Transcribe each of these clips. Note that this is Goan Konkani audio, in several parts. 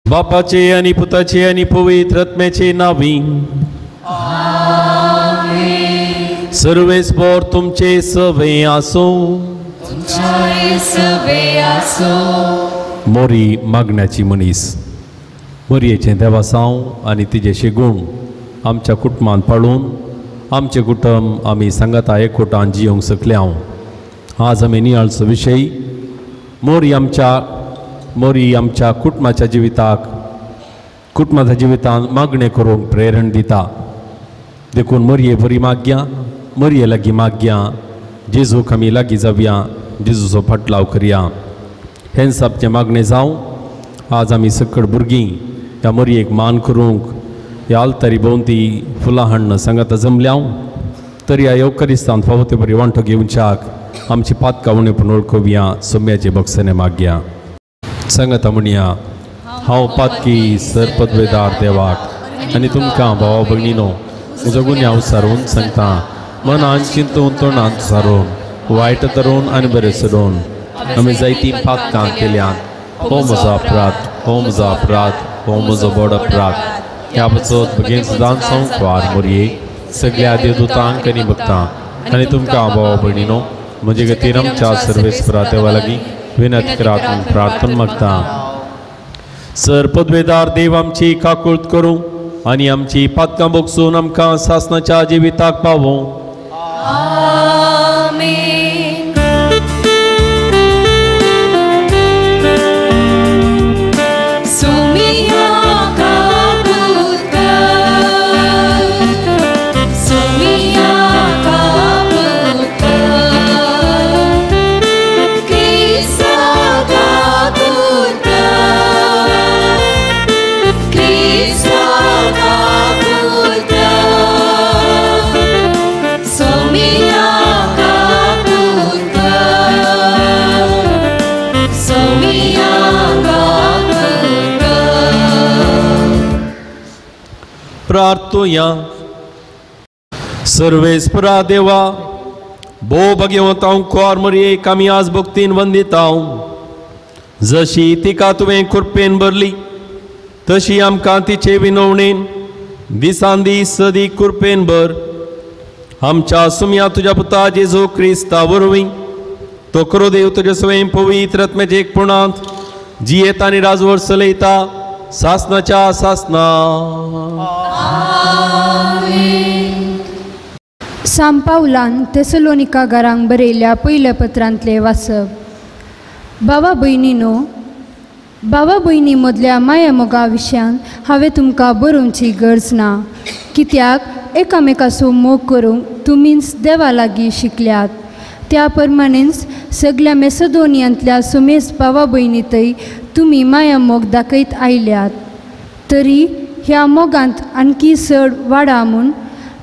बापाचे आनी पुताचे आनी पवित्र आत्म्याचे नांवी आमेन. सर्वेस्पर तुमचे सवे आसूं. मोरी मागण्याची मनीस, मोरयेचें देवासांव आनी तिजेशे गूण आमच्या कुटुंबान पाळून आमचें कुटुंब आमी सांगाता एकवटान जियोंक शकले हांव. आज आमी नियाळचो विशय मोरी आमच्या कुटुंबाच्या जिविताक कुटुंबाच्या जिवितान मागणें करूंक प्रेरण दिता. देखून मोरये बरी मागया, मोरये लागीं मागया, जेजूक आमी लागीं जावया, जेजूचो फाटलाव करया. हेंच आमचें मागणें जावं. आज आमी सकड भुरगीं ह्या मोरयेक मान करूंक ह्या आल्तारी भोंवती फुलां हाडून सांगाता जमल्या. तर ह्या येवकरिस्तान फावो ते बरी वांटो घेवच्याक आमची पातकां उणेपण वळखुया, सोम्याचे बक्षणे मागया. सांगाता म्हणया, हांव पातकी सरपदवेदार देवाक आनी तुमकां भावा भयणीनो म्हजो गुन्यांव सारून सांगता. मनान चिंतून तोंडान सारून वायट धरून आनी बरें सोडून आमी जायतीं पातकां केल्यात. हो म्हजो अपराध, हो म्हजो अपराध, हो म्हजो व्हड अपराध. ह्या पासत भगेन सदांच संवसार मोरये सगळ्या देवदूतांक आनी भक्तांक आनी तुमकां भावा भयणीनो म्हजे खातीर आमच्या सर्वेस्परा देवा लागीं विनंती करात प्रार्थना मागता. सर पदवेदार देव आमची काकूळत करूं आनी आमची पातकां भोगसून आमकां सासणाच्या जिविताक पावों. आमेन. प्रार्थुया. सर्वेस्परा देवा, भोव भाग्यवंत कुवार मरयेक आमी आज भक्तीन वंदितांव. जशी तिका तुवें कृपेन भरली तशी आमकां तिचे विनवणेन दिसान दीस सदी कृपेन भर. आमच्या सुम्या तुज्या पुता जेजू क्रिस्ता वरवीं तो खरो देव तुजे स्वयं पवित्र आत्म्याचे एकपणांत जियेता आनी राजवट चलयता सासनाच्या सासना. सांपावलान तेसलोनिका घरांक बरयल्या पयल्या पत्रांतलें वाचप. बाबा भयणीनो, बाबा भयणी मदल्या माया मोगा विशयान हांवें तुमकां बरोवची गरज ना, कित्याक एकामेकाचो मोग करूंक तुमीच देवा लागीं शिकल्यात. त्या प्रमाणेच सगळ्या मेसदोनियांतल्या सुमेस बाबा भयणी थंय तुमी माया मोग दाखयत आयल्यात. तरी ह्या मोगांत आणखी चड वाडा म्हूण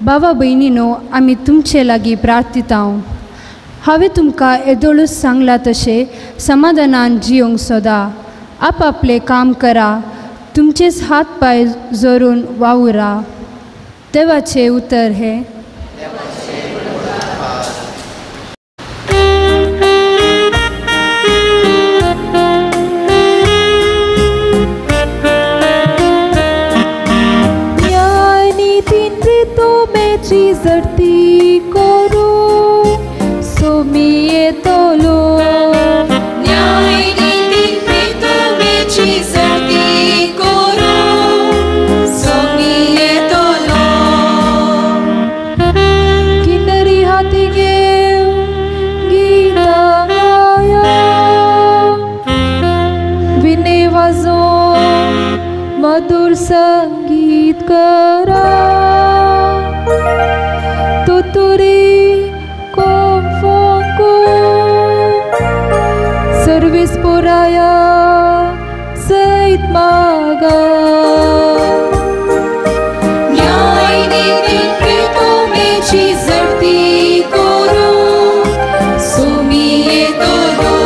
बाबा भयणीनो आमी तुमचे लागीं प्रार्थितांव. हांवें तुमकां येदोळूच सांगलां तशें समाधानान जियोंक सोदा, आपआपलें काम करा, तुमचेच हात पांय जोरून वावुरा. देवाचें उतर हें. जडती करूंक सोमी येतलो. न्याय निती प्रितुमेची जडती करूंक सोमी येतलो. किन्नरी हाती घेवन गीतां गाया, विने वाजोवन मधुर संगीत करा. तुतुरी कोंफोंको सर्वीस पुराया सैत मागा. न्याय निती प्रितुमेची जडती करूंक सोमी येतलो.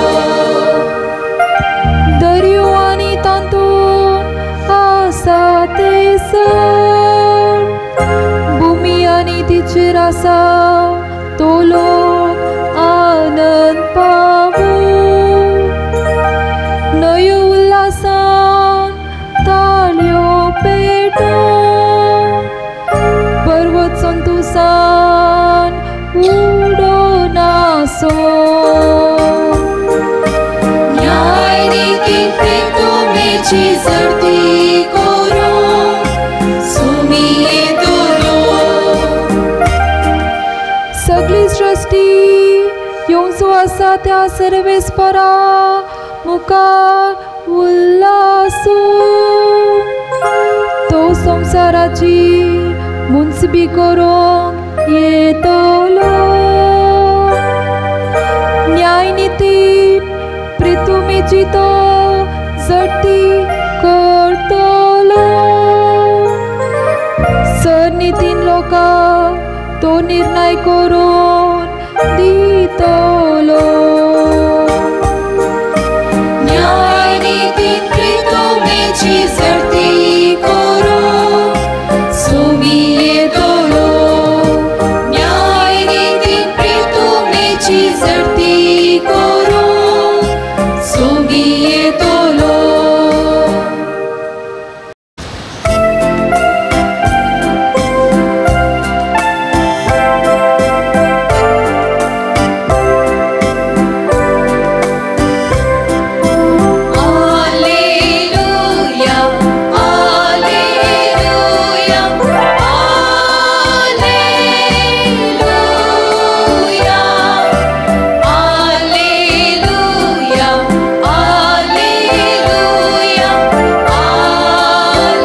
दर्यो आनी तातूंत आसा तें सण, भुमी आनी तिचेर आसा तो लोक आनंद पावूं. न्हंयो उल्हासान ताळयो पेटोवन, पर्वत संतोसान उडोवन आसो. न्याय निती प्रितुमेची जडती करूंक सोमी येतलो. सगळी सृश्टी येवचो आसा त्या सर्वेस्परा मुखार उल्हासू. तो संवसाराची मुन्सबी करूंक येतलो. न्याय निती प्रितुमेची तो जडती करतलो. सरनितीन लोकांक तो निर्णय करून दितलो. न्याय निती प्रितुमेची जडती करूंक सोमी येतलो. न्याय निती प्रितुमेची जडती करूंक सोमी येतलो. Alleluia, Alleluia, Alleluia, Alleluia, Alleluia,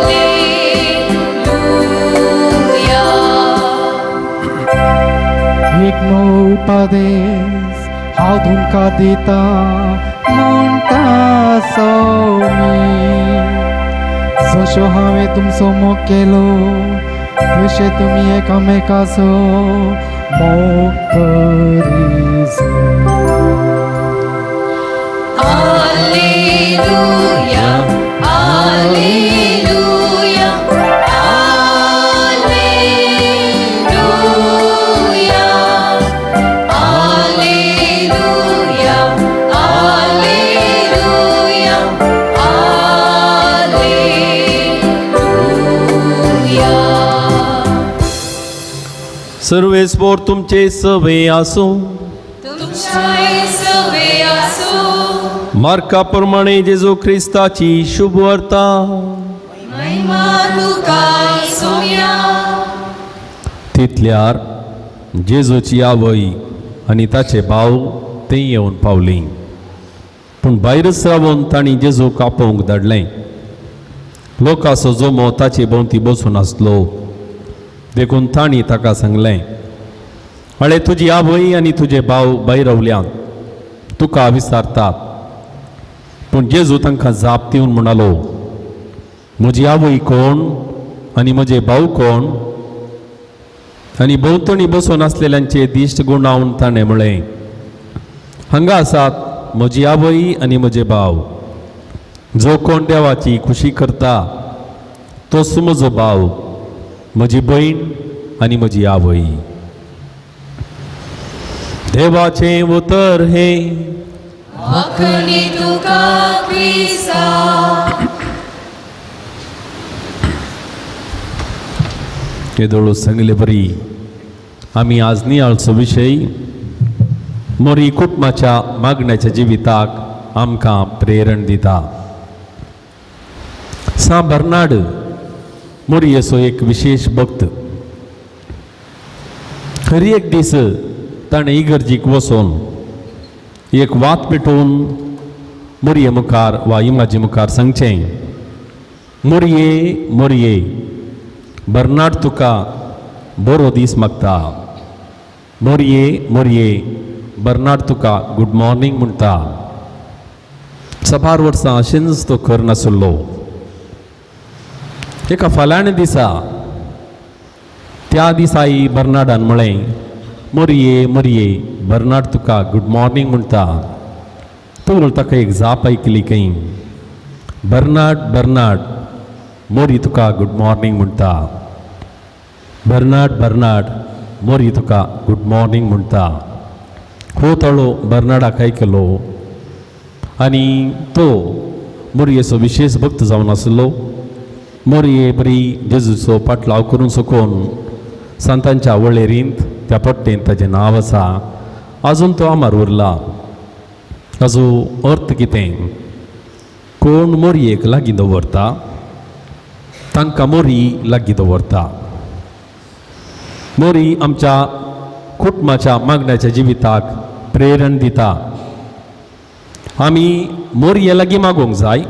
Alleluia. एक नवो उपदेश हांव तुमकां दिता म्हणटा सोमी, जशो हांवें तुमचो मोग केलो तशें तुमी एकामेकाचो मोग करीजो. Alleluia, Alleluia, Alleluia, Alleluia, Alleluia, Alleluia. सर्वेस्पोर तुमचे सवे आसूं. तुमच्याय सवे आसूं. मार्का प्रमाणे जेजू क्रिस्ताची शुभ वार्ता. महिमा तुका सोम्या. तितल्यार जेजूची आवय आनी ताचे भाव ते येवन पावली, पूण भायरच रावन तांणी जेजूक आपोवंक धाडलें. लोकांचो जमो ताचे भोंवती बसून आसलो, देखून तांणी ताका सांगलें, अळे तुजी आवय आनी तुजे भाव भायर रावल्यात, तुका विचारतात. पूण जेजू तांकां जाप दिवन म्हणालो, म्हजी आवय कोण आनी म्हजे भाव कोण? आनी भोंवतणी बसून आसलेल्यांचे दिश्ट गुणावन ताणें म्हळें, हांगा आसात म्हजी आवय आनी म्हजे भाव. जो कोण देवाची खुशी करता तोच म्हजो भाव, म्हजी भयण आनी म्हजी आवय. देवाचें उतर हें. वाखणी तुका क्रिस्ता. येदोळो सांगले बरी आमी आज नियाळचो विशय मोरी कुटुंबाच्या मागण्याच्या जिविताक आमकां प्रेरण दिता. सां बर्नार्ड मोरयेचो एक विशेष भक्त. हर एक दीस ताणें इगर्जीक वचून एक वात पेटोवन मोरये मुखार वा इमाजी मुखार सांगचें, मोरये मोरये बर्नार्ड तुका बरो दीस मागता, मोरये मोरये बर्नार्ड तुका गुड मॉर्निंग म्हणटा. सबार वर्सां अशेंच तो कर नासलो. एका फाल्याणे दिसा त्या दिसाय बर्नार्डान म्हळें, मोरये मोरये बर्नार्ड तुका गुड मॉर्निंग म्हणटा. तो ताका एक जाप आयकली खंय, बर्नार्ड बर्नार्ड मोरी तुका गुड मॉर्निंग म्हणटा, बर्नार्ड बर्नार्ड मोरी तुका गुड मॉर्निंग म्हणटा. हो तळो बर्नार्डाक आयकलो आनी तो मोरयेचो विशेष भक्त जावन आसलो. मोरये बरी जेजूचो पाटलाव करून सुकोवन सांतांच्या वळेरींत त्या पट्टेंत ताजें नांव आसा. आजून तो आमार उरला. ताजो अर्थ कितें? कोण मोरयेक लागीं दवरता तांकां मोरी लागीं दवरता. मोरी आमच्या कुटुंबाच्या मागण्याच्या जिविताक प्रेरण दिता. आमी मोरये लागीं मागूंक जाय,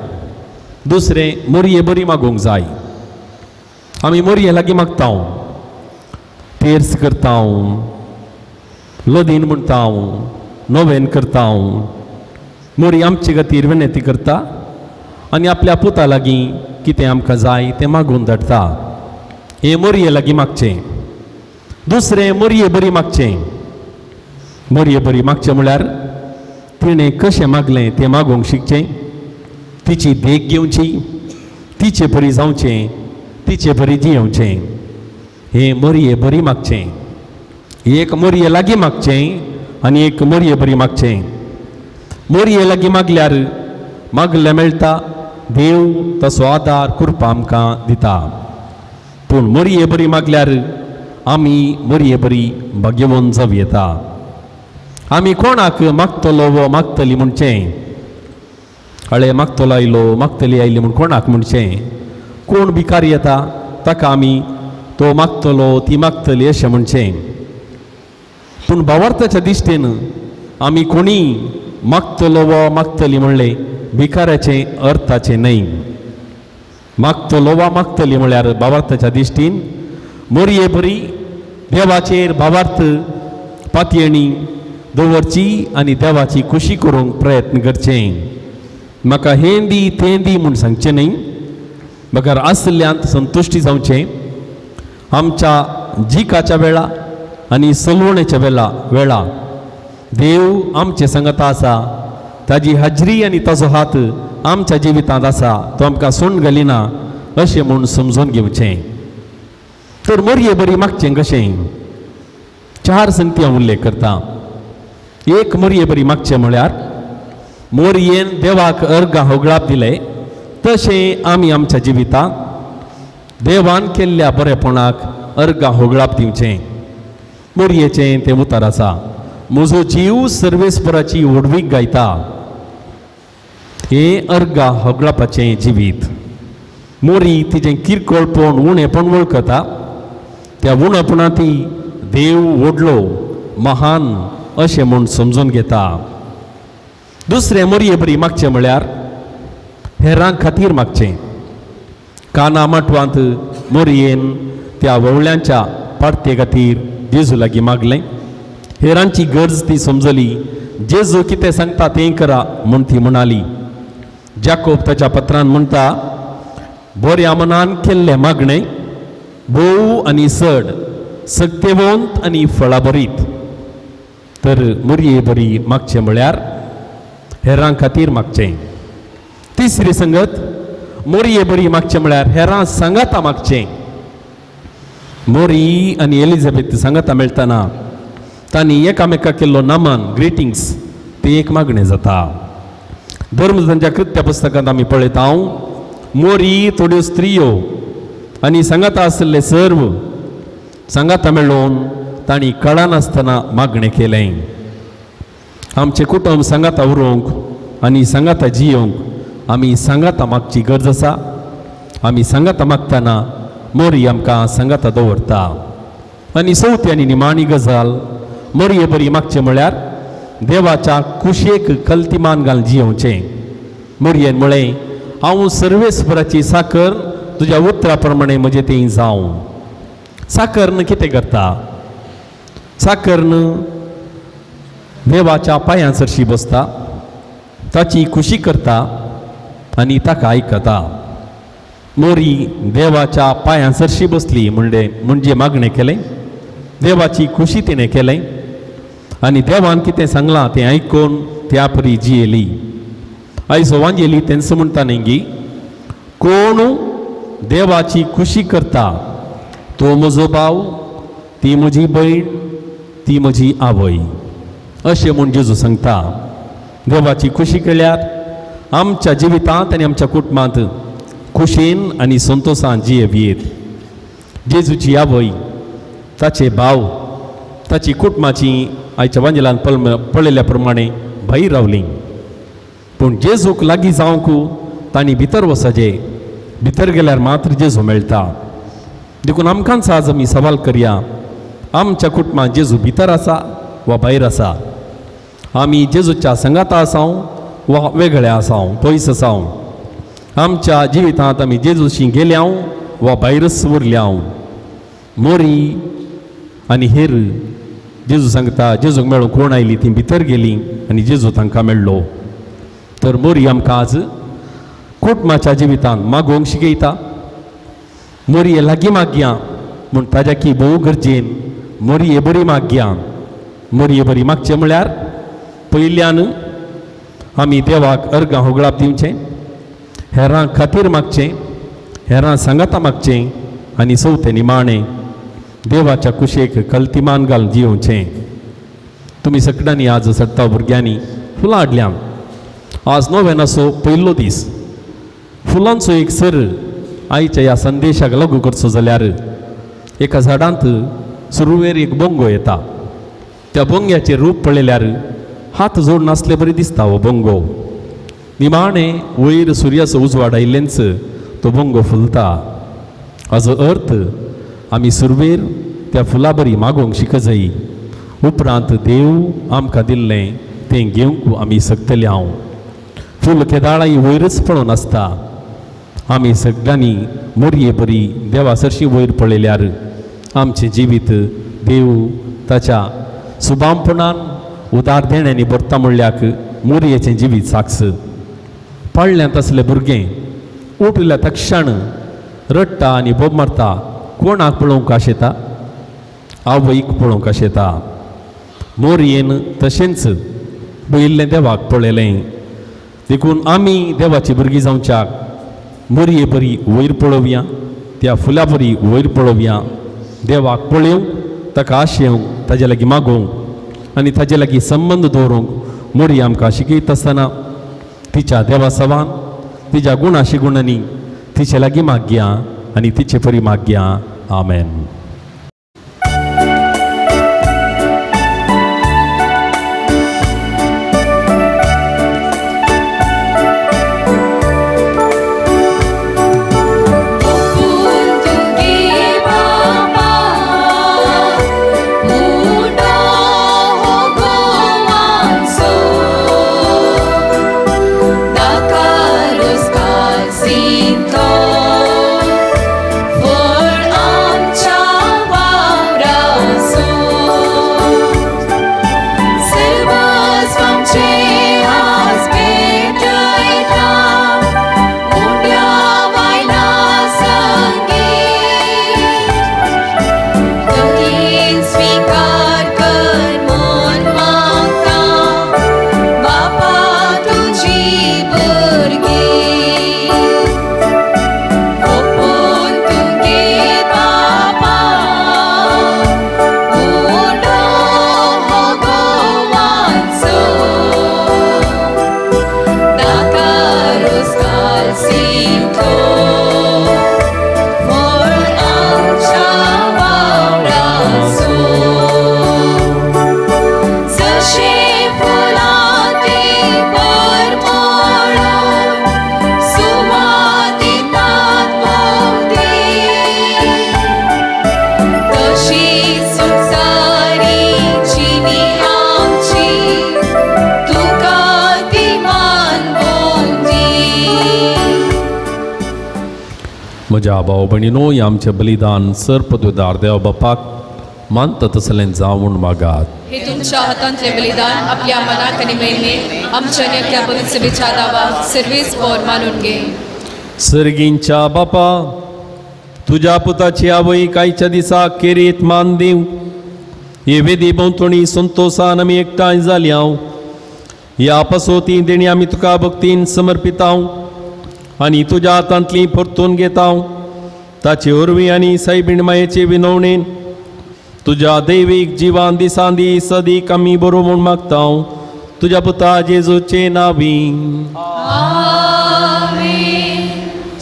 दुसरें मोरये बरी मागूंक जाय. आमी मोरये लागीं मागता, तेर्स करता, लोदीन म्हणटा, नोवेन करता. मोरी आमचे खातीर विनंती करता आनी आपल्या पुता लागीं कितें आमकां जाय तें मागून धाडटा. हें मोरये लागीं मागचें. दुसरें मोरये बरी मागचें. मोरये बरी मागचें म्हळ्यार तिणें कशें मागलें तें मागूंक शिकचें, तिची देख घेवची, तिचे बरी जावचें, तिचे बरी जियेवचें. हें मोरये बरी मागचें. एक मोरये लागीं मागचें आनी एक मोरये बरी मागचें. मोरये लागीं मागल्यार मागलें मेळटा, देव तसो आदार कृपा आमकां दिता. पूण मोरये बरी मागल्यार आमी मोरये बरी भाग्यवंत जावं येता. आमी कोणाक मागतलो वो मागतली म्हणचें, अळे मागतलो आयलो मागतली आयली म्हूण कोणाक म्हणचें? कोण भिकारी येता ताका आमी तो मागतलो ती मागतली अशें म्हणचें. पूण भावार्थाच्या दिश्टीन आमी कोणी मागतलो वा मागतली म्हणलें भिकाऱ्याचें अर्थाचें न्हय. मागतलो वा मागतली म्हळ्यार भावार्थाच्या दिश्टीन मोरये बरी देवाचेर भावार्थ पातयेणी दवरची आनी देवाची खुशी करूंक प्रयत्न करचें. म्हाका हें दी तें दी म्हूण सांगचें न्हय, बगर आसल्यांत संतुश्टी जावचें. आमच्या जिकाच्या वेळा आनी सलवणेच्या वेळा देव आमचे संगता आसा, ताजी हाजरी आनी ताजो हात आमच्या जिवितांत आसा, तो आमकां सोडून घालिना अशें म्हूण समजून घेवचें. तर मोरये बरी मागचें कशें? चार संगती हांव उल्लेख करता. एक, मोरये बरी मागचें म्हळ्यार मोरयेन देवाक अर्गां होगळाप दिलें तशें आमी आमच्या जिवितांत देवान केल्ल्या बरेपणाक अर्गां होगळाप दिवचें. मोरयेचें तें उतर आसा, म्हजो जीव सर्वेस्पराची व्हडवीक गायता. हें अर्गां होगळापाचें जिवीत. मोरी तिजें किरकोळपण उणेपण वळखता, त्या उणेपणांत ती देव व्हडलो महान अशें म्हूण समजून घेता. दुसरें, मोरये बरी मागचें म्हळ्यार हेरां खातीर मागचें. काना माटवांत मोरयेन त्या ववळ्यांच्या पार्ते खातीर जेजू लागीं मागलें. हेरांची गरज ती समजली, जेजू कितें सांगता तें करा म्हूण ती म्हणाली. जाकोब ताच्या पत्रान म्हणटा, बऱ्या मनान केल्लें मागणें भोव आनी चड सक्तेवंत आनी फळाभरीत. तर मोरये बरी मागचें म्हळ्यार हेरां खातीर मागचें. तिसरी संगत, मोरये बरी मागचें म्हळ्यार हेरां सांगाता मागचें. मोरी आनी एलिझाबेथ सांगाता मेळटना तांणी एकामेका केल्लो नमन ग्रिटिंग्स तें एक मागणें जाता. धर्मजांच्या कृत्या पुस्तकांत आमी पळयता, मोरी थोड्यो स्त्रियो आनी सांगाता आशिल्ले सर्व सांगाता मेळोवन तांणी कळनासतना मागणें केलें. आमचें कुटुंब सांगाता उरोवंक आनी सांगाता जियोवंक आमी सांगाता मागची गरज आसा. आमी सांगाता मागतना मोरी आमकां सांगाता दवरता. आनी चवथी आनी निमाणी गजाल, मोरये बरी मागचें म्हळ्यार देवाच्या कुशेक कल्तिमान घालून जियोवचें. मोरयेन म्हळें, हांव सर्वेस्पराची साकर, तुज्या उतरा प्रमाणे म्हजें तें जावं. साकर्न कितें करता? साकर्न देवाच्या पांयां सरशी बसता, ताची खुशी करता आनी ताका आयकता. मोरी देवाच्या पांयां सरशी बसली म्हणजे मागणें केलें, देवाची खुशी तिणें केलें आनी देवान कितें सांगलां तें आयकून त्या परी जियेली. आयज वांजेली तेंच म्हणटा न्ही, कोण देवाची खुशी करता तो म्हजो भाव, ती म्हजी भयण, ती म्हजी आवय, अशें म्हूण जेजू सांगता. देवाची खुशी केल्यार आमच्या जिवितांत आनी आमच्या कुटुंबांत खुशेन आनी संतोशान जियेवयेत. जेजूची आवय, ताचे भाव, ताची कुटुंबाची आयच्या वांजेलान पळयल्या प्रमाणे भायर रावली. पूण जेजूक लागीं जावंक तांणी भितर वचचें. भितर गेल्यार मात्र जेजू मेळटा. देखून आमकांच आज आमी सवाल करया, आमच्या कुटुंबांत जेजू भितर आसा वा भायर आसा? आमी जेजूच्या सांगाता आसाव वा वेगळे आसाव, पयस आसाव? आमच्या जिवितांत आमी जेजूशी गेल्याव वा भायरच उरल्याव? मोरी आनी हेर जेजू सांगता, जेजूक मेळूंक कोण आयली ती भितर गेली आनी जेजू तांकां मेळ्ळो. तर मोरी आमकां आज कुटुंबाच्या जिवितांत मागोवंक शिकयता. मोरये लागीं मागया म्हूण ताज्या की भोव गरजेन मोरये बरी मागया. मोरये बरी मागचें म्हळ्यार पयल्यान आमी देवाक अर्गां होगळाप दिवचें, हेरां खातीर मागचें, हेरां सांगाता मागचें आनी चवथें निमाणें देवाच्या कुशेक कल्तिमान घालून जियोवचें. तुमी सगळ्यांनी आज सट्टा भुरग्यांनी फुलां हाडल्या. आज नोवेनाचो पयलो दीस. फुलांचो एक सर आयच्या ह्या संदेशाक लागू करचो जाल्यार एका झाडांत सुरवेर एक बोंगो येता. त्या बोंग्याचें रूप पळयल्यार हात जोड नासले बरी दिसता हो बोंगो. निमाणें वयर सुर्याचो उजवाड आयिल्लेंच तो बोंगो फुलता. हाजो अर्थ आमी सुरवेर त्या फुलां बरी मागोवंक शिक जाय. उपरांत देव आमकां दिल्लें तें घेवंक आमी शकतले. हांव फूल केदाळाय वयरच पळोवन आसता. आमी सगळ्यांनी मोरये बरी देवा सरशी वयर पळयल्यार आमचें जिवीत देव ताच्या सुबामपणान उदार देण्यांनी भरता म्हणल्याक मोरयेचें जिवीत साक्ष. पाळण्यांत आसलें भुरगें उठल्या तक्षण रडटा आनी बोब मारता. कोणाक पळोवंक आशेता? आवयक पळोवंक आशेता. मोरयेन तशेंच पयिल्लें देवाक पळयलें. देखून आमी देवाची भुरगीं जावच्याक मोरये बरी वयर पळोवया, त्या फुलां बरी वयर पळोवया, देवाक पळोवंक, ताका आशेवंक, ताजे लागीं मागोवंक आनी ताजे लागीं संबंद दवरूंक मोरी आमकां शिकयता आसतना तिच्या देवा सवान तिच्या गुणाशी गुणांनी तिचे लागीं मागया आनी तिचे परी मागया. आमेन. So म्हज्या भाव भयणीनो, हें आमचें बलिदान सर्पदुदार देव बापाक मानता तसलें जावं म्हूण मागात. हे तुमच्या हातांतले बलिदान आपल्या मनाक आनी महिमेक आमच्या नेत्या पवित्र सभेच्या दावाक सर्वेस पोर मानून घे. सर्गींच्या बापा, तुज्या पुताची आवय कायच्या दिसा केरीत मान दिवं हे वेदी भोंवतणी संतोसान आमी एकठांय जाली हांव. ह्या पासोती देणी आमी तुका भक्तीन समर्पितांव आनी तुज्या हातांतली परतून घेतांव. ताचे वरवीं आनी सायबीण मायेचे विनवणेन तुज्या दैवीक जिवान दिसान दीस सदीक आमी बरो म्हूण मागतांव. तुज्या पुता जेजूचे नांवी.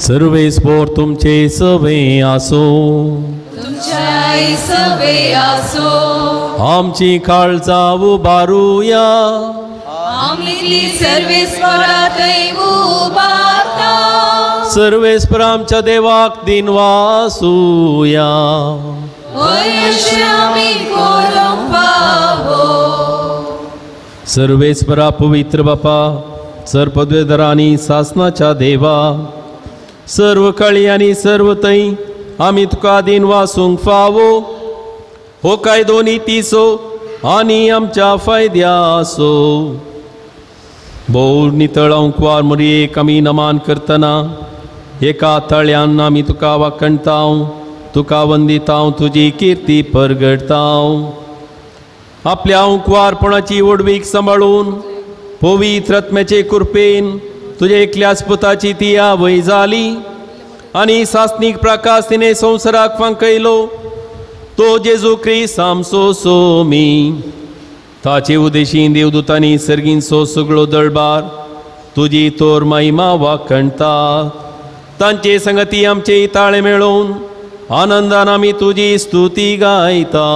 सर्वेस्पोर तुमचे सवे आसूं. तुमच्याय सवे आसूं. आमची काळजां उबारुया. आमी सर्वेस्पोरा थंय उबारता. सर्वेस्पर आमच्या देवाक दिनवासुया. सर्वेस्परा पवित्र बापा, सर्पद्वेधरा आनी सासनाच्या देवा, सर्व कळी आनी सर्व थंय आमी तुका दिनवासूंक फावो. हो कायदो नितीचो आनी आमच्या फायद्याचो. भोव नितळ अंकवार मुरयेक आमी नमान करतना एका तळ्यान आमी तुका वाखणतांव, तुका वंदितांव, तुजी किर्ती परगडतांव. आपल्या अंकवारपणाची व्हडवीक सांबाळून पवित्र आत्म्याचे कृपेन तुज्या एकल्याच पुताची ती आवय जाली आनी सासनीक प्रकाश तिणें संवसाराक फांकयलो, तो जेजू क्रिस्त आमचो सोमी. ताचे उदेशी देवदूतांनी सर्गींचो सगळो दळबार तुजी तोर महिमा वाखणता. तांचे संगती आमचे ताळे मेळोवन आनंदान आमी तुजी स्तुती गायता.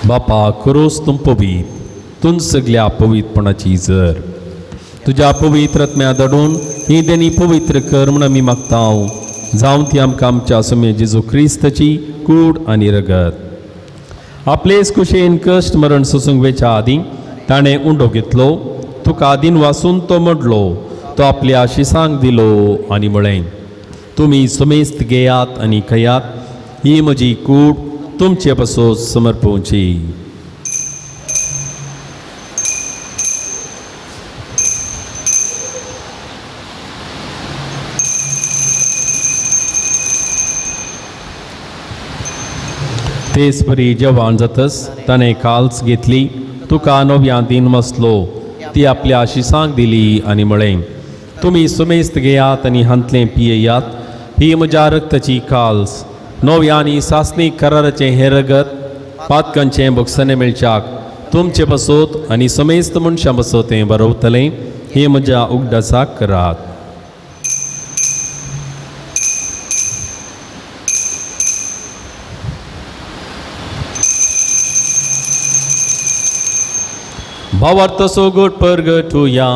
बापा, करोस तूं पवीत, तूं सगल्या पवित्रपणाची जर तुज्या पवित्र आत्म्या धाडून ही देणी पवित्र कर म्हूण आमी मागतांव. जावं ती आमकां आमच्या सोम्या जेजू क्रिस्ताची कूड आनी रगत. आपलेच कुशेन कश्ट मरण सोसूंक वेच्या आदीं ताणें उंडो घेतलो, तुका आदीन वासून तो मोडलो, तो आपल्या शिसांक दिलो आनी म्हळें, तुमी समेस्त घेयात आनी खयात, ही म्हजी कूड तुमचे पासून समर्पवची. तेच परी जेवण जातस ताणें काल्स घेतली, तुका नव्या दिन मसलो, ती आपल्या शिसांक दिली आनी म्हळें, तुमी सुमेस्त घेयात आनी हांतलें पियेयात, ही म्हज्या रक्ताची काल्स, नव्या आनी सासणीक कराराचें हें रगत पातकांचें भोगसणें मेळच्याक तुमचे पासत आनी समेस्त मनशां पासत हें बरोवतलें. हें म्हज्या उगडासाक करात. भावार्थ सोगट परगटुया.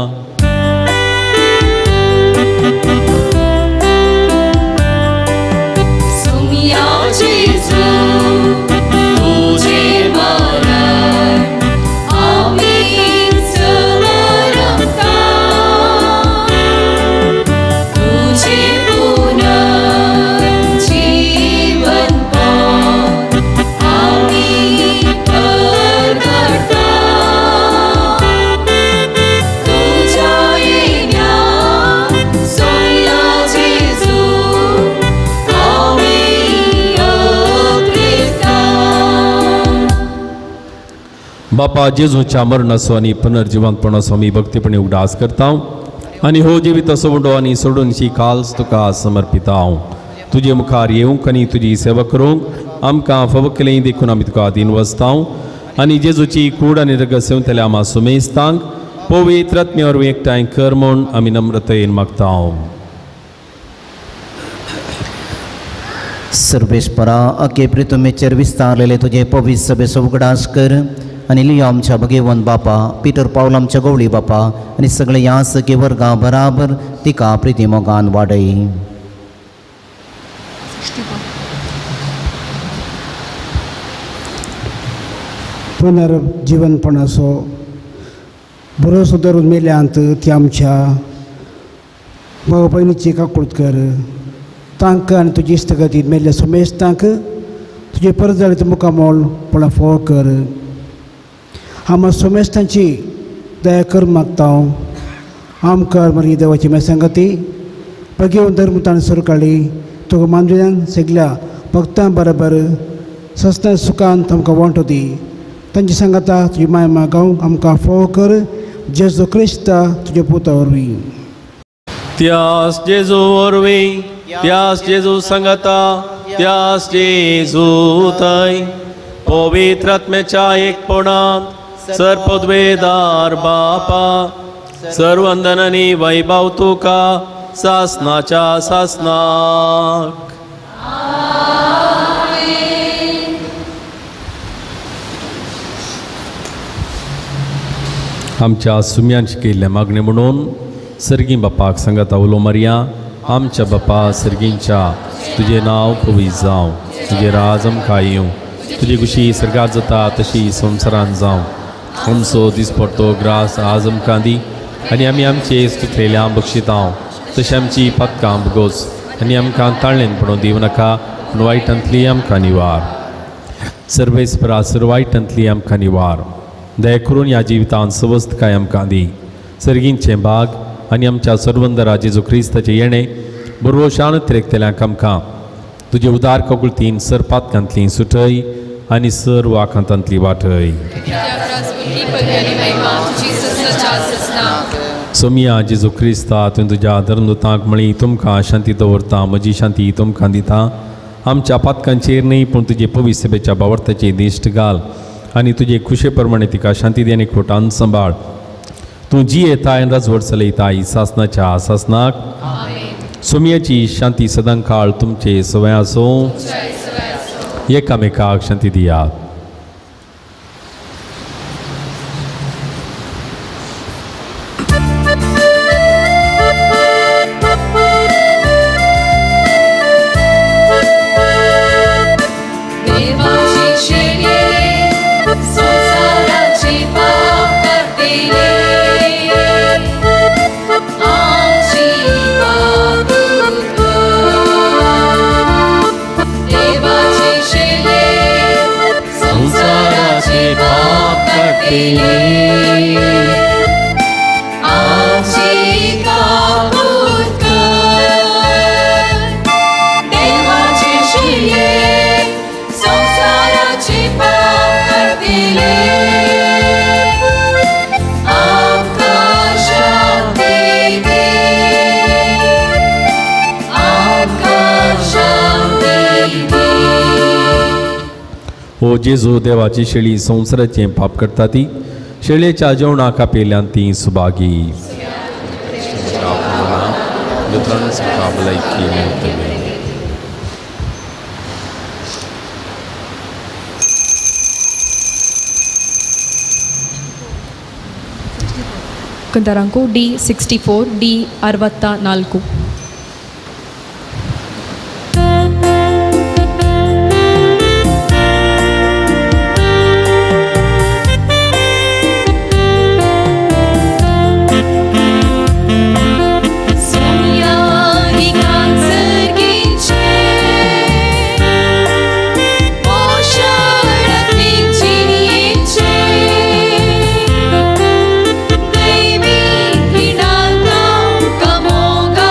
बापा, जेजूच्या मरणाचो आनी पुनर्जिवंतपणाचो आमी भक्तीपणी उगडास करता आनी हो जिवीत असो उंडो आनी सोडूनशी काल्स तुका समर्पिता. तुजे मुखार येवंक आनी तुजी सेवा करूंक आमकां फावो केलें देखून आमी तुका आदीन वचता आनी जेजूची कूड आनी रगत सेवतल्या आमा सुमेस्तांक पवित्र आत्म्या वरवीं एकठांय कर म्हूण आमी नम्रतायेन मागता. सर्वेस्परा अके प्रितुमेचेर विस्तारलेले तुजे पवित्र सभेचो उगडास कर आनी लियो आमच्या भगेवन बापा पिटर पावल आमच्या गवळी बापा आनी सगळे ह्या सखे वर्गा बराबर तिका प्रिती मोगान वाडय. पुनर्जीवनपणाचो भरोसो धरून मेल्यांत ती आमच्या भाव भयणीची काकूळत कर. तांकां आनी तुजी इश्टगतीन मेल्ल्या समेस्तांक तुजे परत जाले मुखामोल पळा फोव कर. आमा समेस्तांची दया कर मागता. आमकां मागीर देवाची मेसांगती भगेवन धर्म ताणें सरकाळी तुका मानविल्यान सगल्या भक्तां बरोबर सस्ता सुखान आमकां वांटो दी. तांची सांगाता तुजी माय मागाव आमकां फोव कर. जेजू क्रिस्ता तुज्या पुता वरवीं. त्यास जेजू वरवीं, त्यास जेजू सांगाता, त्यास जेजू थंय पवित्र आत्म्याच्या एकपणांत सर्पद्वेदार बापा सर्वंदनानी वैभव तुका सासनाच्या सासनाक. आमच्या सुम्यान शिकयल्ले मागणे म्हणून सर्गीं बापाक सांगाता उलो मारया. आमच्या बापा सर्गींच्या, तुजें नांव पवित्र जावं, तुजें राज आमकां येवं, तुजी खुशी सर्गात जाता तशी संवसारांत जावं. आमचो दिसपडतो ग्रास आज आमकां दी आनी आमी आमचे स्तुतलेल्या बक्षितां तशें आमची पातकां भोगोस आनी आमकां ताळ्ळेन पडोवं दिवं नाका, पूण वायटांतली आमकां निवार. सर्वेस्परा सर्व वायटांतली आमकां निवार. दया करून ह्या जिवितांत सवस्तकाय आमकां दी. सर्गींचें भाग आनी आमच्या सर्वंदरा जेजू क्रिस्ताचें येणें बरोशान तिरेकतल्यांक आमकां तुजे उदार ककुलतीन सर पातकांतली सुटय आनी सर्व आकांतांतली वाटय. सोमिया जेजू क्रिस्ता तुवें तुज्या धर्मदूतांक म्हळी तुमकां शांती दवरता, म्हजी शांती तुमकां दिता. आमच्या पातकांचेर न्ही पूण तुजे पवित्र सभेच्या बावडताची दिश्ट घाल आनी तुजे खुशे प्रमाणे तिका शांती दी आनी खोटान सांबाळ. तूं जी येताय राजवट चलयताय सासनाच्या सासनाक. सोमियाची शांती सदांकाळ तुमचे सवय आसूं. एकामेकाक शांती दियात. ओ जेजू देवाची शेळी संवसाराचें पाप करता ती शेळयेच्या जेवणाक आपयल्यान ती सुभागी. ಕಂದರಾಂಕು ಡಿ 64 ಡಿ 64. Kamoga.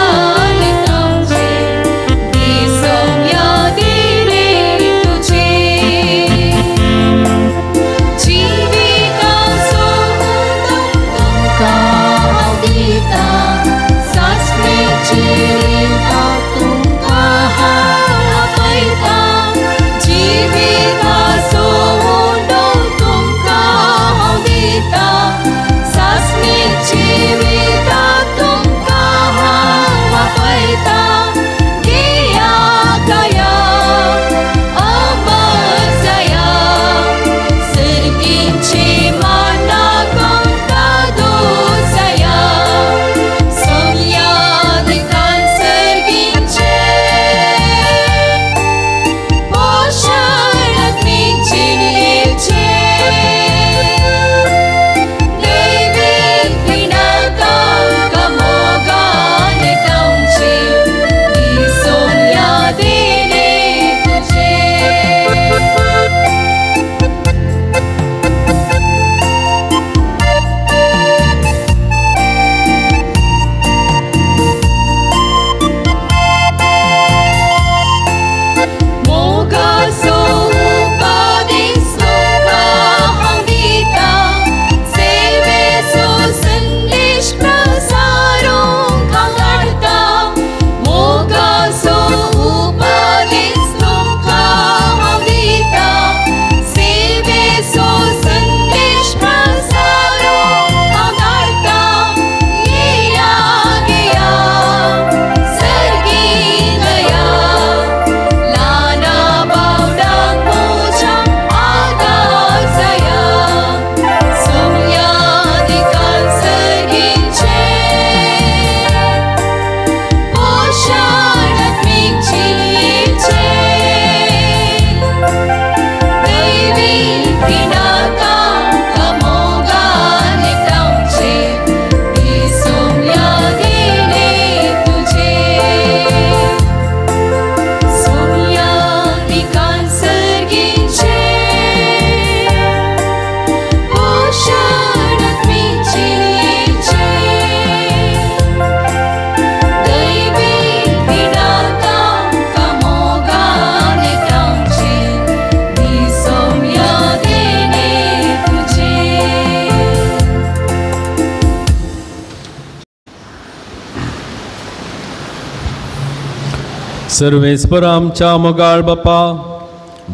सर्वेस्पर आमच्या मोगाळ बापा,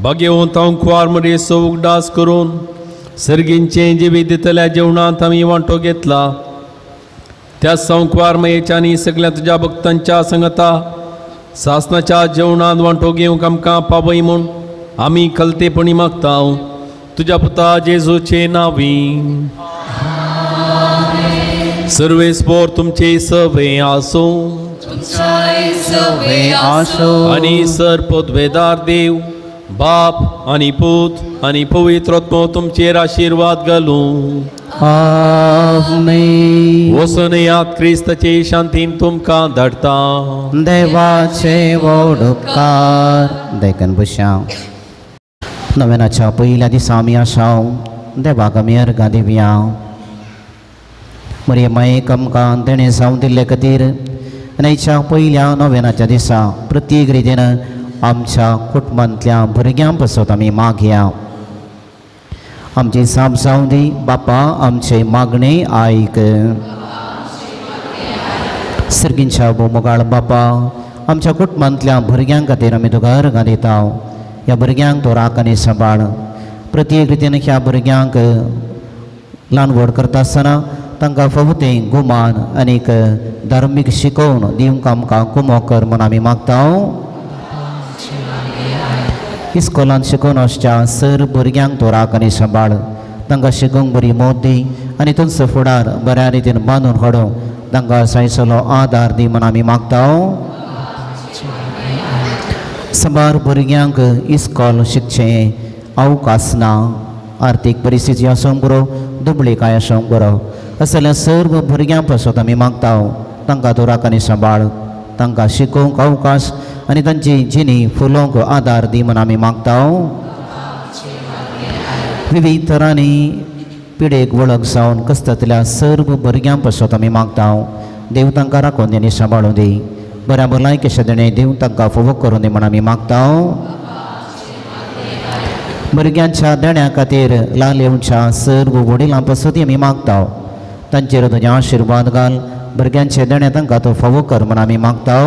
भाग्यवंत कुवार मरेचो उगडास करून सर्गींचें जिवीत दितल्या जेवणांत आमी वांटो घेतला. त्या संकवार मयेच्या आनी सगळ्या तुज्या भक्तांच्या संगता सासनाच्या जेवणांत वांटो घेवंक आमकां पावय म्हूण आमी खलतेपणी मागता तुज्या पुता जेजूचे नांवी. सर्वेस्पर तुमचे सवे आसूं आनी सर पदवेदार देव बाप आनी पूत आनी पवित्र आत्मो तुमचेर आशिर्वाद घालूं. आमेन. वचून याद क्रिस्ताचे शांतीन तुमकां धाडटा. देवाचे व्हड उपकार. देखून बश्या नव्यानाच्या पयल्या दिसा आमी आसाव देवाक आमी अर्गां दिवया. मरे मायेक आमकां देणें जावन दिल्ले खातीर आनी आयच्या पयल्या नव्यानाच्या दिसा प्रत्येक रितीन आमच्या कुटुंबांतल्या भुरग्यां पासत आमी मागया. आमची जाप जावं दी बापा, आमचे मागणे आयक. सर्गींच्या भोवमोगाळ बापा, आमच्या कुटुंबांतल्या भुरग्यां खातीर आमी तुका अर्गां दिता. ह्या भुरग्यांक तूं राख आनी सांबाळ. प्रत्येक रितीन ह्या भुरग्यांक ल्हान व्हड करता आसतना तांकां फावो तें गुमान आनीक धार्मीक शिकोवन दिवंक आमकां कुमो कर म्हूण आमी मागता. इस्कोलांत शिकोवन वचच्या सर भुरग्यांक तूं राख आनी सांबाळ. तांकां शिकोवंक बरी मोत दी आनी तुमचो फुडार बऱ्या रितीन बांदून हाडूंक तांकां सायसलो आदार दी म्हूण आमी मागता. साबार भुरग्यांक इस्कोल शिकचें अवकाश ना, आर्थीक परिस्थिती आसूंक बरो, दुबळीकाय आसूंक बरो, असल्या सर्व भुरग्यां पासत आमी मागता. तांकां तूं राख आनी सांबाळ, तांकां शिकोवंक अवकाश आनी तांची जिणी फुलोवंक आदार दी म्हूण आमी मागता. विविध तरांनी पिडेक वळख जावन कस्तांतल्या सर्व भुरग्यां पासत आमी मागता. देव तांकां राखून दी आनी सांबाळूं दी. बऱ्या भलायकेच्या देणें देव तांकां फावो करून दी म्हूण आमी मागता. भुरग्यांच्या देण्या खातीर लालेवच्या सर्व वडिलां पासत आमी मागता. तांचेर तुजें आशिर्वाद घाल. भुरग्यांचे देणें तांकां तूं फावो कर म्हूण आमी मागता.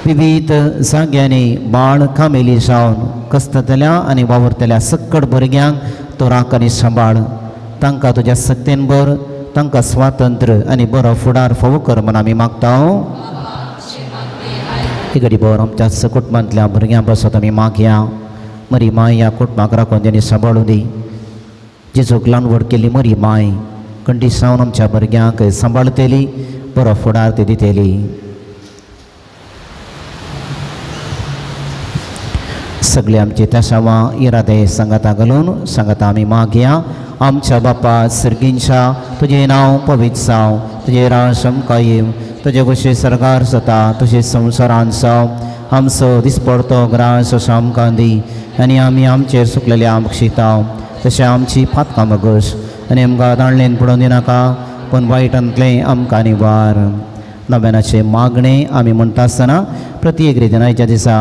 विविध जाग्यांनी बाळ कामेली जावन कसतल्या आनी वावुरतल्या सक्कड भुरग्यांक तूं राख आनी सांबाळ. तांकां तुज्या सक्तेन भर, तांकां स्वातंत्र्य आनी बरो फुडार फावो कर म्हूण आमी मागता. ही घडी भर आमच्या कुटुंबांतल्या भुरग्यां पासत आमी मागया. मरी माय ह्या कुटुंबाक राखून आनी सांबाळूं दी. जेजूक ल्हान व्हड केल्ली मरी माय कंडीसावन आमच्या भुरग्यांक सांबाळतली, बरो फुडार ती दितली. सगळे आमचे त्यासावां इरादे सांगाता घालून सांगाता आमी मागया. आमच्या बापा सर्गींच्या, तुजें नांव पवित्र जावं, तुजें राज आमकां येवं, तुजे कशें सरकार जाता तशें संवसारांत जावं. आमचो दिसपडतो ग्रास असो आमकां दी आनी आमी आमचेर सुकलेल्या बक्षिता तशें आमची पातकां बगस आनी आमकां दांडलेन पडोवन दिनाका, पूण वायटांतलें आमकां निवार. नव्यानाचें मागणें आमी म्हणटा आसतना प्रत्येक रितीन आयच्या दिसा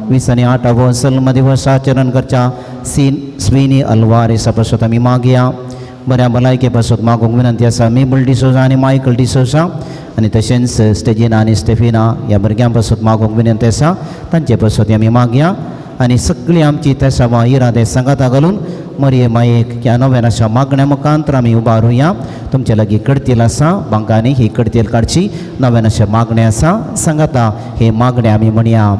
20 आनी 8वो सल्म दिवस आचरण करच्या सीन स्विनी अल्वारेसा पासत आमी मागया. बऱ्या भलायके पासत मागूंक विनंती आसा मेबल डिसोजा आनी मायकल डिसोजा आनी तशेंच स्टेजिना आनी स्टेफिना ह्या भुरग्यां पासत मागूंक विनंती आसा. तांचे पासत आमी मागया आनी सगळीं आमची तेसावां इरादे सांगाता घालून मरये मायेक ह्या नव्यानाच्या मागण्या मुखांतर आमी उबारुया. तुमचे लागीं कडतील आसा, बांकांनी ही कडतील काडची. नव्यानाच्या मागणें आसा, सांगाता हे मागणें आमी म्हणया.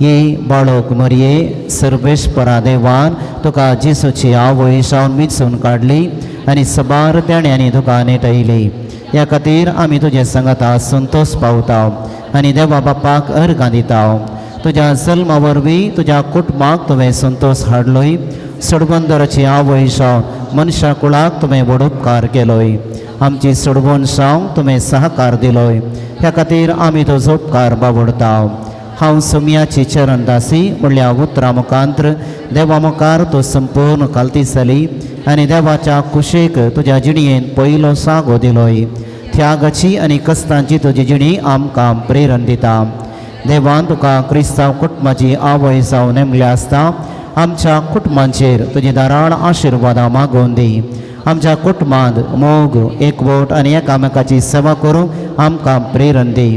ये बाळक मरये सर्वेस्परा देवान तुका जेजूची आवय जावन विचून काडली आनी सबार देण्यांनी तुका नेटयली. ह्या खातीर आमी तुजे सांगाता संतोश पावता आनी देवा बापाक अर्गां दिता. तुज्या जल्मा वरवीं तुज्या कुटुंबाक तुवें संतोश हाडलोय. सडबंदराची आवय जावन मनशा कुळाक तुवें व्हड उपकार केलोय. आमची सडवण जावंक तुवें सहकार दिलोय. ह्या खातीर आमी तुजो उपकार बावडता. हांव सोमयाची चरणदासी म्हणल्या उतरां मुखांत्र देवा मुखार तूं संपूर्ण खालती जाली आनी देवाच्या कुशेक तुज्या जिणयेन पयलो सागो दिलोय. त्यागाची आनी कश्टांची तुजी जिणी आमकां प्रेरण दिता. देवान तुका क्रिस्तांव कुटुंबाची आवय जावन नेमल्या आसता आमच्या कुटुंबांचेर तुजी धाराळ आशिर्वादां मागोवन दी. आमच्या कुटुंबांत मोग, एकवट आनी एकामेकाची सेवा करूंक आमकां प्रेरण दी.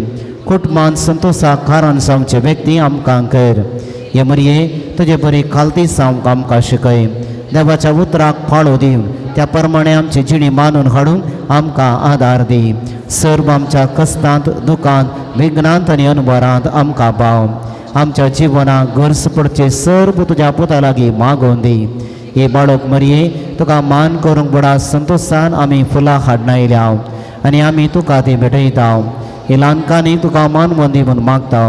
कुटुंबान संतोषाक कारण जावचे व्यक्ती आमकां कर. हे मरये तुजे बरी खालती जावंक आमकां शिकय. देवाच्या उतराक पाळो दिवन त्या प्रमाणे आमची जिणी मानून हाडून आमकां आदार दी. सर्व आमच्या कश्टांत, दुखांत, विघ्नांत आनी अनवरांत आमकां पाव. आमच्या जिवनाक गरज पडचे सर्व तुज्या पुता लागीं मागोवन दी. हे बाळक मरये तुका मान करूंक व्हडा संतोशान आमी फुलां हाडणायल्या आनी आमी तुका ती भेटयता. हे ल्हानकांनी तुका मानवोन दी म्हूण मागता.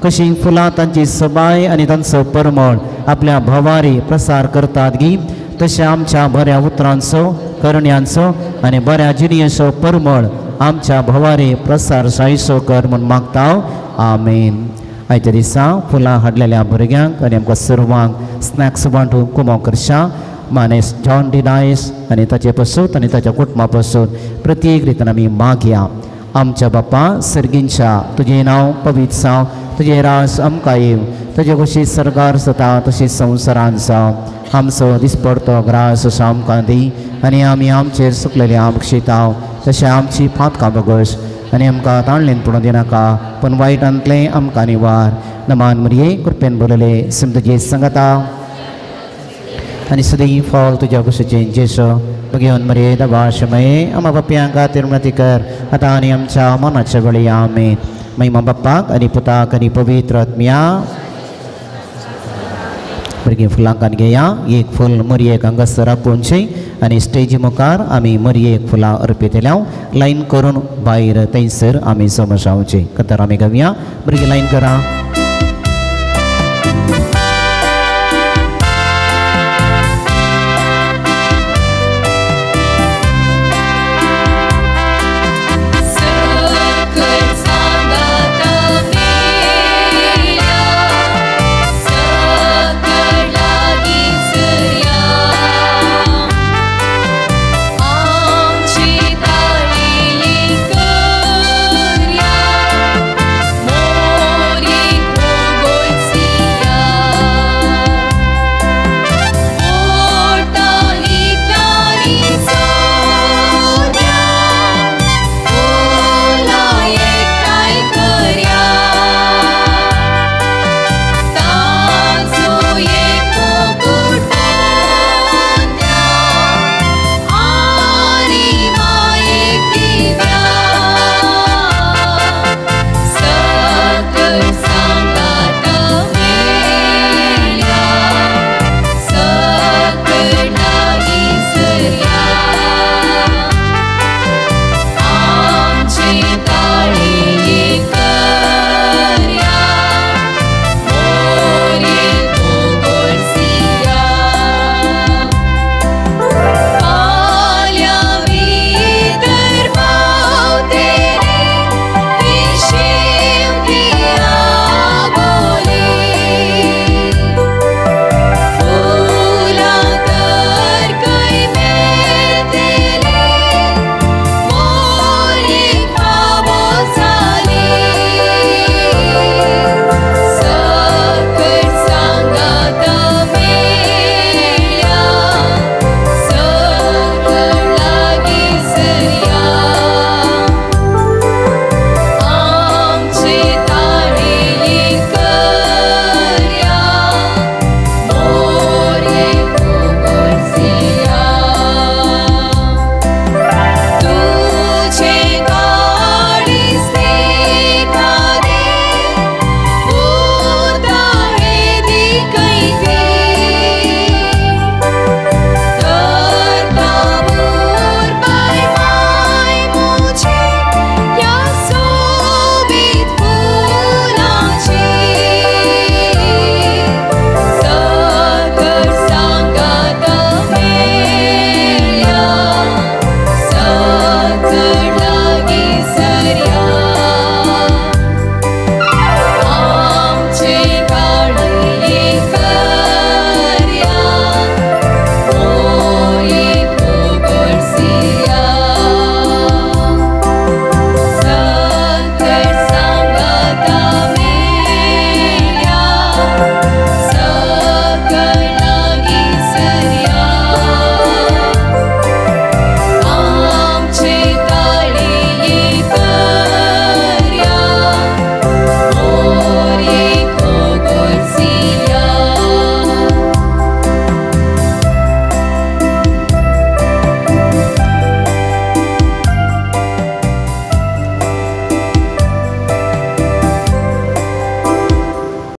कशी फुलां तांची सबाय आनी तांचो परमळ आपल्या भवारी प्रसार करतात गी, तशें आमच्या बऱ्या उतरांचो, करण्यांचो आनी बऱ्या जिणयेचो परमळ आमच्या भवारी प्रसार जायसो कर म्हूण मागता. आमेन. आयच्या दिसा फुलां हाडलेल्या भुरग्यांक आनी आमकां सर्वांक स्नॅक्स वांटून कुमो करशा मानेस जॉन डी डायस आनी ताचे पसून आनी ताच्या कुटुंबा पसून प्रत्येक रितीन आमी मागया. आमच्या बापा सर्गींच्या, तुजें नांव पवित्र जावं, तुजें राज आमकां येवं, तुजे कशी सरकार जाता तशी संवसारान जावं. आमचो दिसपडतो ग्रास आमकां दी आनी आमी आमचेर सुकलेले आमक्षिता तशें आमची पातकां बगस आनी आमकां ताणलेन पडून दिनाका, पूण वायटांतलें आमकां निवार. नमान मरये कृपेन बोलले समतुजे संगता आनी सदैव फॉल तुज्या कुशीचें जेसो भगेवन मरये दबाशमये आमा बाप्यांक तिरुमती कर आतां आनी आमच्या मनाच्या वेळी. आमेन. महिमा बाप्पाक आनी पुताक आनी पवित्र आत्म्या. भुरगीं फुलांकान घेया. एक फूल मरयेक हांगासर आपोवचें आनी स्टेजी मुखार आमी मरयेक फुलां अर्पितल्या. लायन करून भायर थंयसर आमी जमा जावचें. कतर आमी गावया. भुरगीं लायन करा.